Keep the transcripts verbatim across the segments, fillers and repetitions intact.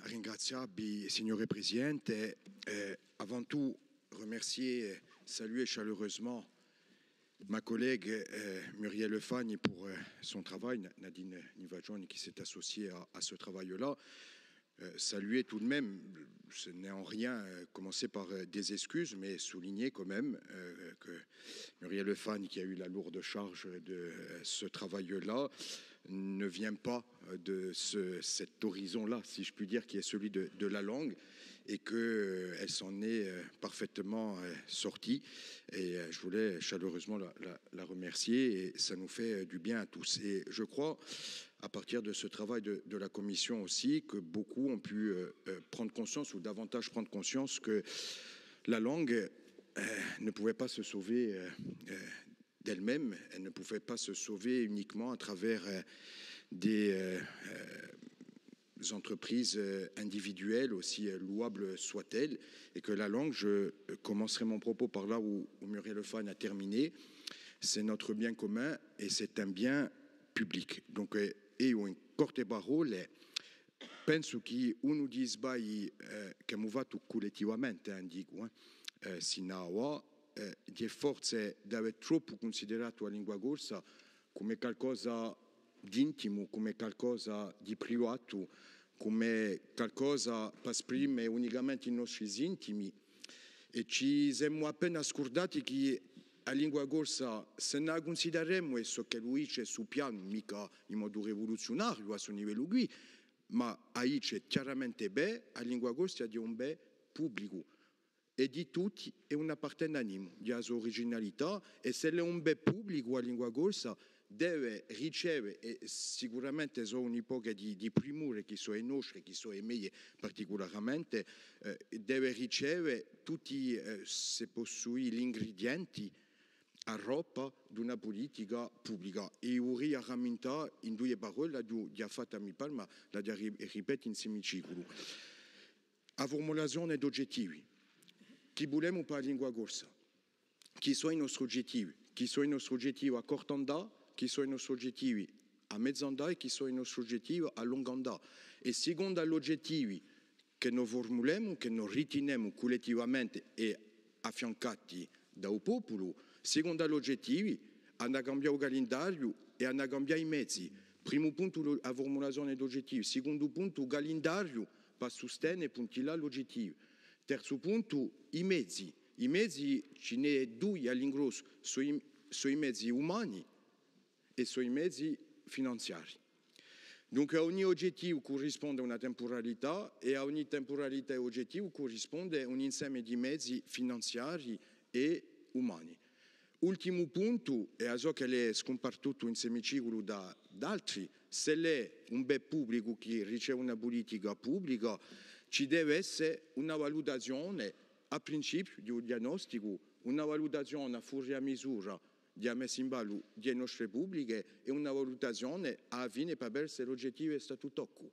ringrazià vi, signore Presidente. Euh, avant tout, remercier, euh, saluer chaleureusement ma collègue, euh, Muriel Fagni pour, euh, son travail, Na-, Nadine Nivagioni qui s'est associée à, à ce travail-là. Euh, saluer tout de même, ce n'est en rien, euh, commencer par, euh, des excuses, mais souligner quand même, euh, que Muriel Fagni, qui a eu la lourde charge de, euh, ce travail-là, ne vient pas, euh, de ce, cet horizon-là, si je puis dire, qui est celui de, de la langue, et que, euh, elle s'en est, euh, parfaitement, euh, sortie. Et, euh, je voulais chaleureusement la, la, la remercier, et ça nous fait, euh, du bien à tous. Et je crois, à partir de ce travail de, de la Commission aussi, que beaucoup ont pu, euh, euh, prendre conscience, ou davantage prendre conscience, que la langue, euh, ne pouvait pas se sauver, euh, euh, d'elle-même, elle ne pouvait pas se sauver uniquement à travers, euh, des, euh, euh, entreprises, euh, individuelles, aussi, euh, louables soient-elles, et que la langue, je, euh, commencerai mon propos par là où, où Muriel Fagni a terminé, c'est notre bien commun et c'est un bien public. Donc, euh, eiu in corte parolle, pensu chì unu di i sbagli, eh, ch'emu fattu cullettivamente, eh, dicu, eh, eh, sinu à avà, eh, hè forse d'avè troppu cunsideratu a lingua corsa cum'è calcosa d'intimu, cum'è calcosa di privatu, cum'è calcosa pà sprime unicamente i nostri sintimi, è ci semu appena scurdati chì a lingua corsa, s'è no a cunsideremu, è ciò ch'ellu dice ssu pianu, micca in modu rivuluziunariu à ssu livellu quì, ma a dice chjaramente bè, a lingua corsa hè un bè publicu, hè di tutti, è ùn appartene à nimu, di a so uriginalità, è s'ella hè un bè publicu, a lingua corsa deve riceve, è sicuramente sò un pocu di, di primure chì sò e nostre, chì sò e mie particularamente, eh, deve riceve tutti, eh, s'e possu dì, l'ingridienti, a roppa d'una pulitica publica. È eiu vuleria ramintà in duie parolle, l'aghju digià fatta à mi par, ma l'aghju da ri-, ripete in s'emiciculu. A furmulazione d'ogettivi. Chì vulemu pà a lingua corsa? Chì sò i nostri ogettivi? Chì sò i nostri ogettivi à cortu andà? Chì sò i nostri ogettivi à mezu andà? È chì sò i nostri ogettivi à longu andà? È sicondu à l'ogettivi chì no furmulemu, chì no ritinemu cullettivamente è affiancati da u populu, sicondu à l'ogettivi, hà da cambià u calindariu è hà da cambià i mezi. Primu puntu, lu-, a furmulazione d'ogettivi. Sicondu puntu, u calindariu pà sustene, puntillà l'ogettivi. Terzu puntu, i mezi. I mezi, ci n'hè dui à l'ingrossu, sò i, sò i mezi umani è sò i mezi finanziarii. Dunque, ogni ogettivu currisponde à una tempuralità è à ogni tempuralità è ogettivu currisponde un inseme di mezi finanziarii è umani. Ultimu puntu, è a sò ch'ellu hè scumpartutu in s'emiciculu da, d'altri, s'ellu hè un bè publicu chì riceve una pulitica publica, ci deve esse una valutazione à principiu di u diagnosticu, una valutazione à furri à misura di a messa in ballu di e nostre publiche è una valutazione à a fine pà vede s'è l'ogettivu hè statu toccu.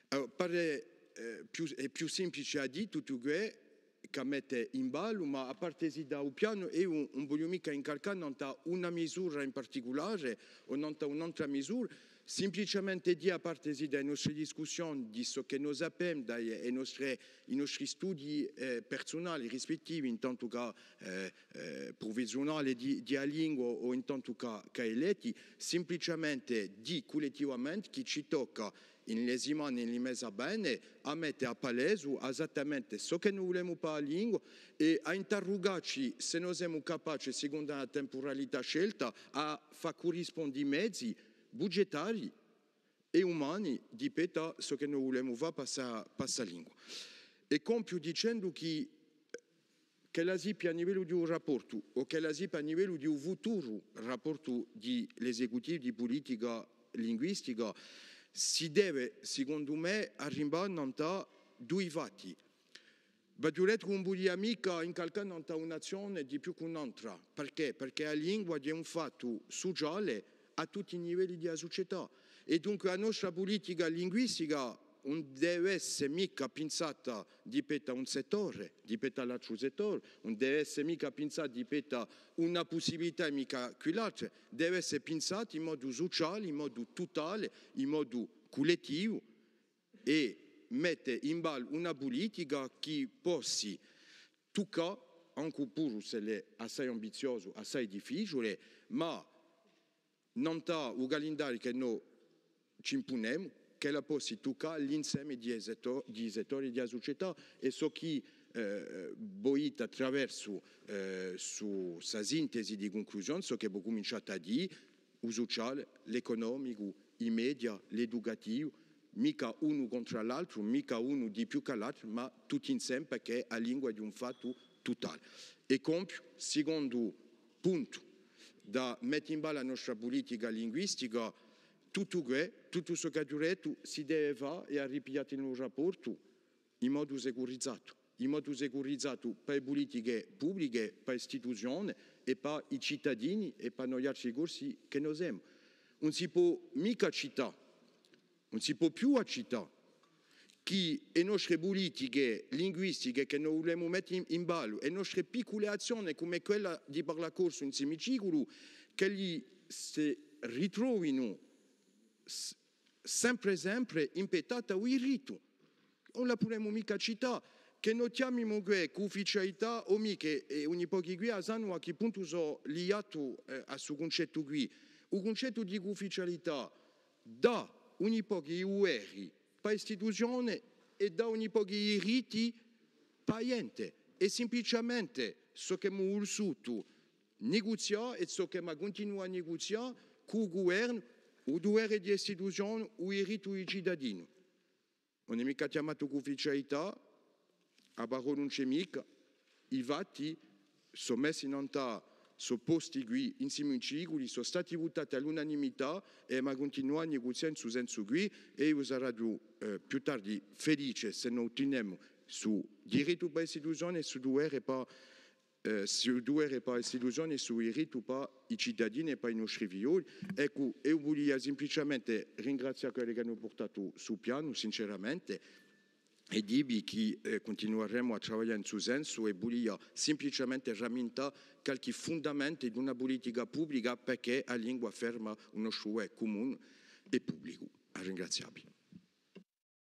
Allora, pare, eh, più, hè più simplice à dì tuttu què ch'à mette in ballu, ma à parte sì da u pianu, eiu ùn, ùn vogliu micca incalcà nant'à una misura in particulare o nant'à un'antra misura, simpliciamente dì, à parte sì da e nostre discussioni, di ciò chì no sapemu, da e, e nostre, i nostri studii, eh, persunali rispettivi, in tantu chè, eh, eh, prufessiunale di, di a lingua o in tantu chè, chè eletti, simpliciamente dì cullettivamente chì ci tocca in li simane, in li mesi à vene, à mette à palesu esattamente ciò chì no vulemu pà a lingua è à interrugacci s'è no semu capaci, sicondu à a tempuralità scelta, à fà currisponde i mezi bugettarii è umani di pettu à ciò chì no vulemu fà pà ssa, pà ssa lingua. È compiu dicendu chì ch'ella sippia à livellu di u rapportu, o ch'ella sippia à livellu di u futuru rapportu di l'esecutivu di pulitica linguistica, si deve, sicondu mè, arrimbà nant'à dui fatti. V'aghju dettu ch'ùn vulia micca incalcà nant'à un'azzione di più chè un'antra. Perchè? Perchè a lingua hè un fattu suciale à tutti i livelli di a sucetà. È dunque a nostra pulitica linguistica ùn deve esse micca pinsata di pettu à un settore, di pettu à l'altru settore, ùn deve esse micca pinsata di pettu à una pussibilità è micca à quill'altra, deve esse pinsata in modu suciale, in modu tutale, in modu cullettivu, è mette in ballu una pulitica chì possi tuccà, ancu puru s'ellu hè assai ambiziosu, assai difficiule, ma nant'à u calindariu chì no ci impunemu, ch'ella possi tuccà l'inseme di i setto-, di i settori di a sucetà, è ciò chì, eh, voi attraversu, eh, stu, sta sintesi di cunclusione, ciò chì voi cuminciate à dì, u suciale, l'ecunomicu, i media, l'educativu, micca unu contr'à l'altru, micca unu di più chè l'altru, ma tutti inseme, perchè a lingua hè un fattu tutale. È compiu, sicondu puntu, da mette in ballu a nostra pulitica linguistica, tuttu què, tuttu ciò ch'aghju dettu, si deve fà, è à ripiglià in u rapportu, in modu sicurizatu, in modu sicurizatu pà e pulitiche publiche, pà e istituzione è pà i citadini è pà noialtri Corsi chì no semu. Ùn si pò micca accittà, ùn si pò più accittà chì e nostre pulitiche linguistiche chì no vulemu mette in, in ballu, e nostre piccule azzione cum'è quella di parlà corsu in simiciculu, ch'elli si ritrovinu s-, sempre, sempre impettate à u dirittu. Ùn la pudemu micca accittà, chì no chjamimu què cuufficialità o micca, è ogni pochi quì a sanu à chì puntu sò liatu, eh, à stu cuncettu quì. U cuncettu di cuufficialità dà ogni pochi i duveri pà istituzione è dà ogni pochi i diritti pà ghjente. È simpliciamente ciò ch'emu vulsutu niguzià è ciò ch'emu à cuntinuà à niguzià cù u guvernu, u duvere di istituzione, u dirittu di citadinu. Ùn hè micca chjamatu cuufficialità, a parolla ùn ci hè micca, i fatti sò messi nant'à, sò posti quì in simiciculi, sò stati vutati à l'unanimità è emu à cuntinuà à niguzià in stu sensu quì, è eiu saraghju, eh, più tardi felice s'è no uttinemu stu dirittu pà istituzione è stu duvere pà eh, stu duvere pà istituzione è stu dirittu pà i citadini è pà i nostri figlioli. Eccu, eiu vulia simpliciamente ringrazià quelli chì anu purtatu stu pianu, sinceramente, è dì vi chì, eh, cuntinueremu à travaglià in stu sensu è vulia simpliciamente ramintà qualchì fundamentu d'una pulitica publica perchè a lingua ferma u nostru bè cumunu è publicu. À ringrazià vi.